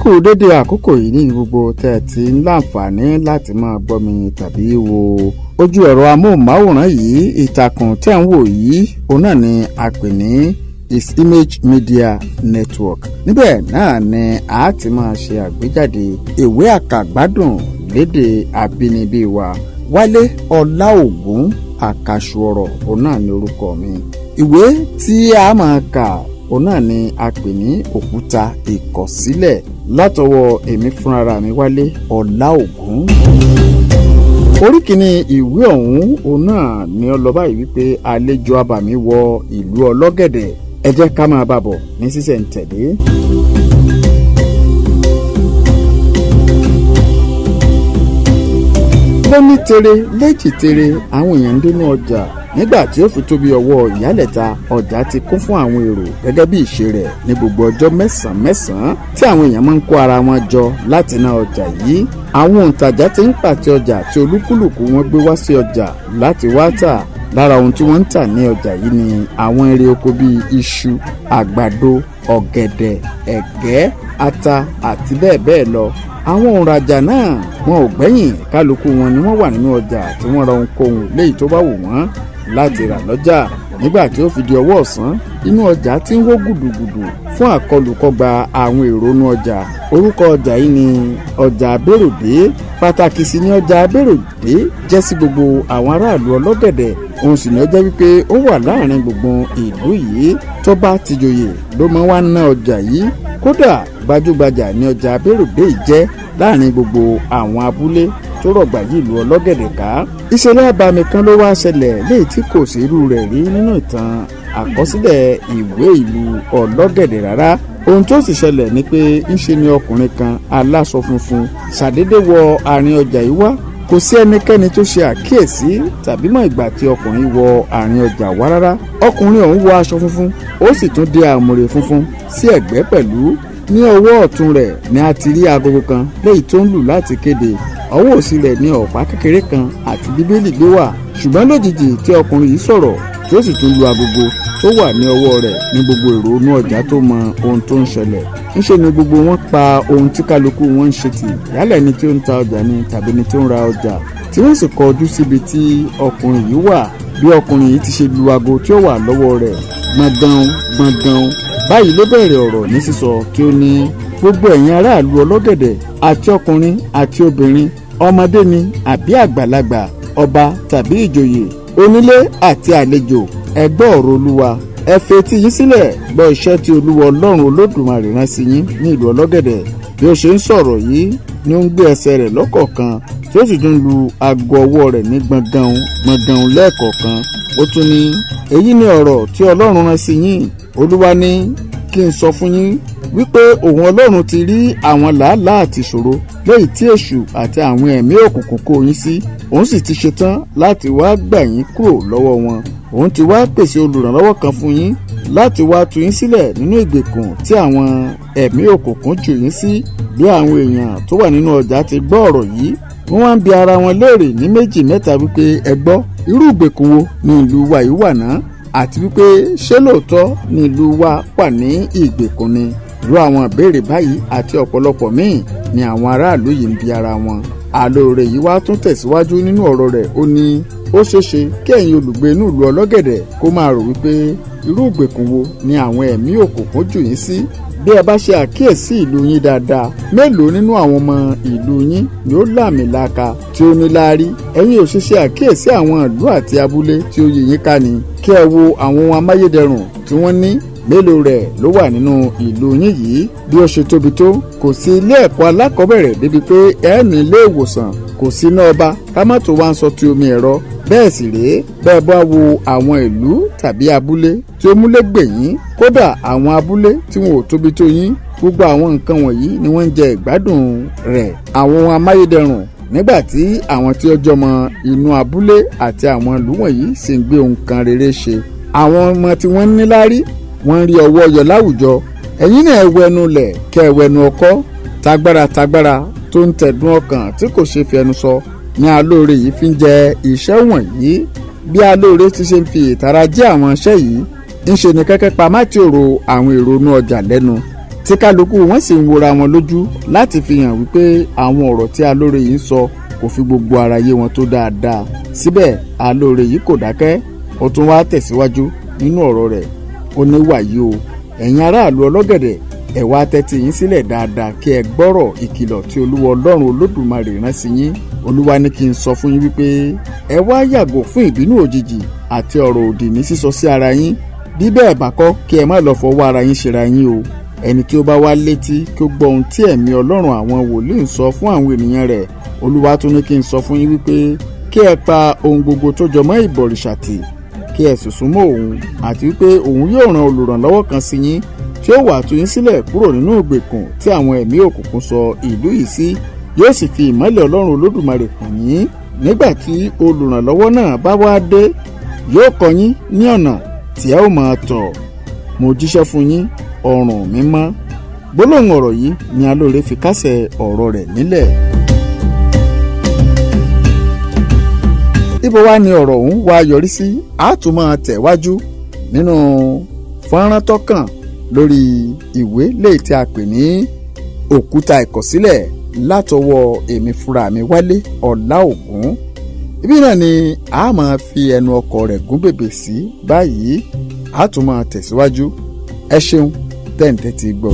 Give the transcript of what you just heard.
Kú dédé àkókò yìí ní gbogbo tẹ́ ẹ ti ń láǹfààní láti máa gbọ́ mi tàbí wo ojú ẹ̀rọ amóhùnmáwòrán yìí. Ìtàkùn tẹ́ ń wò yìí, òun náà ni a pè ní His Image Media Network. Níbẹ̀ náà ni a ti máa ṣe àgbéjáde ìwé àkàgbádùn lédè àbínibí wa. Wálé Ọláògùn Àkàṣù ọ̀rọ̀, òun náà ni orúkọ mi. Ìwé tí a máa kà, òun náà ni a pè ní Òkúta Ìkọ̀sílẹ̀, látọwọ́ èmi fúnra mi, Wálé Ọláògùn. Orí kìíní ìwé ọ̀hún, òun náà ni ó lọ báyìí wípé àlejò abàmì wọ ìlú Ọlọ́gẹ̀dẹ̀. Ẹ jẹ́ ká máa bá bọ̀ ní sísẹ̀ǹtẹ̀lé. Lóní tere léjì tere, àwọn èèyàn ń dénú ọjà. Nígbà tí ó fi tóbi ọwọ́ ìyálẹ̀ta, ọjà ti kún fún àwọn èrò gẹ́gẹ́ bí ìṣe rẹ̀ ní gbogbo ọjọ́ mẹ́sàn-án mẹ́sàn-án tí àwọn èèyàn máa ń kó ara wọn jọ láti ná ọjà yìí. Àwọn òǹtajà ti ń pàtẹ ọjà tí olúkúlùkù wọn gbé wá sí ọjà láti wá tà. Lára ohun tí wọ́n ń tà ní ọjà yìí ni àwọn èrè oko bíi iṣu, àgbàdo, ọ̀gẹ̀dẹ̀, ẹ̀gẹ́, ata àti bẹ́ẹ̀ bẹ́ẹ̀ lọ. Àwọn òǹrajà náà, wọn ò gbẹ́yìn. Kálukú wọn ni wọ́n wà nínú ọjà tí wọ́n ra ohunkóhun léyìí tó bá wù wọ́n láti rà lọ́jà. Nígbà tí ó fi di ọwọ́ ọ̀sán, inú ọjà ti ń hó gùdùgùdù fún àkọlùkọgba àwọn èrò inú ọjà. Orúkọ ọjà yìí ni ọjà Abéròdé. Pàtàkì sì ni ọjà Abéròdé jẹ́ sí gbogbo àwọn aráàlú Ọlọ́gẹ̀dẹ̀. Òun sì ní ó jẹ́ wípé ó wà láàrin gbùngbùn ìlú yìí. Tó bá tìjòyè ló máa wá ná ọjà yìí. Kódà, gbajúgbajà ní ọjà Abéròdé yìí jẹ́ láàrin gbogbo àwọn abúlé tó rọ̀gbà yí ìlú Ọlọ́gẹ̀dẹ̀ ká. Ìṣẹ̀lẹ̀ abàmì kan ló wá ṣẹlẹ̀ léyìí tí kò sí irú rẹ̀ rí nínú ìtàn àkọsílẹ̀ ìwé ìlú Ọlọ́gẹ̀dẹ̀ rárá. Ohun tó sì ṣẹlẹ̀ ni pé ńṣe ni ọkùnrin kan aláṣọ funfun ṣàdédé wọ àárín ọjà yìí wá. Kò sí ẹnikẹ́ni tó ṣe àkíyèsí tàbí mọ̀ ìgbà tí ọkùnrin wọ àárín ọjà wá rárá. Ọkùnrin ọ̀hún wọ aṣọ funfun, ó sì tún dé àmùrè funfun sí ẹ̀gbẹ́ pẹ̀lú. Ní ọwọ́ ọ̀tún rẹ̀ ni a ti rí agogo kan léyìí tó ń lù láti kéde. Ọwọ́ òsì rẹ̀ ní ọ̀pá kékeré kan àti Bíbélì gbé wà. Ṣùgbọ́n lójijì tí ọkùnrin yìí sọ̀rọ̀, tí ó sì tún lu agogo tó wà ní ọwọ́ rẹ̀, ní gbogbo èrò inú ọjà tó mọ ohun tó ń ṣẹlẹ̀. Ńṣe ni gbogbo wọn pa ohun tí kálukú wọn ń ṣe tì, yálà ẹni tí ó ń ta ọjà ni tàbí ẹni tí ó ń ra ọjà, tí wọ́n sì kọjú síbi tí ọkùnrin yìí wà. Bí ọkùnrin yìí ti ṣe lu aago tí ó wà lọ́wọ́ rẹ̀ gbọ̀ngàn gbọ̀ngàn báyìí ló bẹ̀rẹ̀ ọ̀rọ̀ ní sísọ, tí ó ní, "Gbogbo ẹ̀yin aráàlú Ọlọ́gẹ̀dẹ̀, àti ọkùnrin àti obìnrin, ọmọdé ni àbí àgbàlagbà, ọba tàbí ìjòyè, onílé àti àlejò, ẹ gbọ́ ọ̀rọ̀ Olúwa. Ẹ fetí yín sílẹ̀ gbọ́ iṣẹ́ tí Olúwa Ọlọ́run Olódùmarè rán sí yín ní ìlú Ọlọ́gẹ̀dẹ̀." Bí ó ṣe ń sọ̀rọ̀ yìí ni ó ń gbé ẹsẹ̀ rẹ̀ lọ́kọ̀ọ̀kan, tí ó sì tún lu aago ọwọ́ rẹ̀ ní gbọ̀ngàn gbọ̀ngàn lẹ́ẹ̀kọ̀ọ̀kan. Ó tún ní, "Èyí ni ọ̀rọ̀ tí Ọlọ́run rán sí yín. Olúwa ní kí n sọ fún yín wípé òun Ọlọ́run ti rí àwọn làálàá àti ìṣòro léyìí tí èṣù àti àwọn ẹ̀mí òkùnkùn kó yín sí. Òun sì ti ṣetán láti wá gbà yín kúrò lọ́wọ́ wọn. Òun ti wá pèsè olùrànlọ́wọ́ kan fún yín láti wá tú yín sílẹ̀ nínú ìgbèkùn tí àwọn ẹ̀mí òkùnkùn jù yín sí." Bí àwọn èèyàn tó wà nínú ọjà ti gbọ́ ọ̀rọ̀ yìí, wọ́n wá ń bi ara wọn léèrè ní méjì mẹ́ta wípé, "Ẹ gbọ́, irú ìgbèkùn wo ni ìlú wa yìí wà náà? Àti wípé ṣé lóòótọ́ ni ìlú wa wà ní ìgbèkùn ni?" Irú àwọn ìbéèrè báyìí àti ọ̀pọ̀lọpọ̀ míì ni àwọn aráàlú yìí ń bi ara wọn. Alóore yìí wá tún tẹ̀síwájú nínú ọ̀rọ̀ rẹ̀. Ó ní, "Ó ṣeéṣe kí ẹ̀yin olùgbé inú ìlú Ọlọ́gẹ̀dẹ̀ kó máa rò wípé irú ìgbèkùn wo ni àwọn ẹ̀mí òkùnkùn jù yín sí. Bí ẹ bá ṣe àkíyèsí ìlú yín dáadáa, mélòó nínú àwọn ọmọ ìlú yín ni ó làmìlaka tí ó níláárí? Ẹ̀yin ò ṣe ṣe àkíyèsí àwọn ìlú àti abúlé tí ó yí yín ká ni, kí ẹ wo àwọn ohun amáyédẹrùn tí wọ́n ní. Mélòó rẹ̀ ló wà nínú ìlú yín yìí? Bí ó ṣe tóbi tó, kò sí ilé ẹ̀kọ́ alákọ̀ọ́bẹ̀rẹ̀ débi pé ẹ ní ilé ìwòsàn. Kò sí iná ọba, ká má tó wá ń sọ ti omi ẹ̀rọ. Bẹ́ẹ̀ sì rèé, bẹ́ẹ̀ bá wo àwọn ìlú tàbí abúlé tí ó múlé gbè yín, kódà àwọn abúlé tí wọn ò tóbi tó yín, gbogbo àwọn nǹkan wọ̀nyí ni wọ́n ń jẹ ìgbádùn rẹ̀, àwọn ohun amáyédẹrùn, nígbà tí àwọn tí ó jọmọ inú abúlé àti àwọn ìlú wọ̀nyí sì ń gbé ohun kan rere ṣe. Àwọn ọmọ tí wọ́n ń níláárí, wọ́n ń rí ọwọ́ yọ láwùjọ. Ẹ̀yin náà ẹ wẹnu lẹ̀ kẹ́ ẹ wẹnu ọkọ́." Tagbára tagbára tó ń tẹ̀dùn ọkàn tí kò ṣe fi ẹnu sọ ní alóore yìí fi ń jẹ iṣẹ́ wọ̀nyí. Bí alóore ti ṣe ń fi ìtara jẹ́ àwọn iṣẹ́ yìí, ń ṣe ni kẹ́kẹ́ pa mátìrò àwọn èrò inú ọjà lẹ́nu. Tí kálukú wọn sì ń wora wọn lójú láti fi hàn wípé àwọn ọ̀rọ̀ tí alóore yìí ń sọ kò fi gbogbo ara yé wọn tó dáadáa. Síbẹ̀ alóore yìí kò dákẹ́, ó tún wá tẹ̀síwájú nínú ọ̀rọ̀ rẹ̀. Ó ní, "Wàyí o, ẹ̀yin aráàlú Ọlọ́gẹ̀dẹ̀, ẹ wá tẹ́tí yín sílẹ̀ dáadáa kí ẹ gbọ́rọ̀ ìkìlọ̀ tí Olúwa Ọlọ́run Olódùmarè rán sí yín. Olúwa ní kí n sọ fún yín wípé ẹ wá yàgò fún ìbínú òjijì àti ọ̀rọ̀ òdì ní sísọ sí ara yín. Bí bẹ́ẹ̀ bá kọ́, kí ẹ má lọ fọwọ́ ara yín ṣera yín o. Ẹni tí ó bá wá létí, kí ó gbọ́ ohun tí ẹ̀mí Ọlọ́run àwọn wòlíì ń sọ fún àwọn ènìyàn rẹ̀. Olúwa tún ní kí n sọ fún yín wípé kí ẹ pa ohun gbogbo tó jọmọ́ ìbọ̀rìṣà tì, kí ẹ sì súnmọ́ òun, àti wípé òun yóò rán olùrànlọ́wọ́ kan sí yín tí ó wá tú yín sílẹ̀ kúrò nínú ìgbèkùn tí àwọn ẹ̀mí òkùnkùn sọ ìlú yìí sí, yóò sì fi ìmọ́lẹ̀ Ọlọ́run Olódùmarè hàn yín. Nígbà tí olùrànlọ́wọ́ náà bá wá dé, yóò kọ́ yín ní ọ̀nà tí ẹ ó máa tọ̀. Mo jíṣẹ́ fún yín, ọrùn mi mọ́." Gbólóhùn ọ̀rọ̀ yìí ni alóore fi kásẹ̀ ọ̀rọ̀ rẹ̀ nílẹ̀. Ibo wá ni ọ̀rọ̀ ọ̀hún wá yọrí sí? A tún máa tẹ̀wájú nínú fọ́nrán tó kàn lórí ìwé léyìí tí a pè ní Òkúta Ìkọ̀sílẹ̀ látọwọ́ èmi fúnra mi, Wálé Ọláògùn. Ibi náà ni a máa fi ẹnu ọkọ̀ rẹ̀ gún bèbè sí báyìí. A tún máa tẹ̀síwájú. Ẹ ṣeun tẹ́ǹtẹ́ ti gbọ́.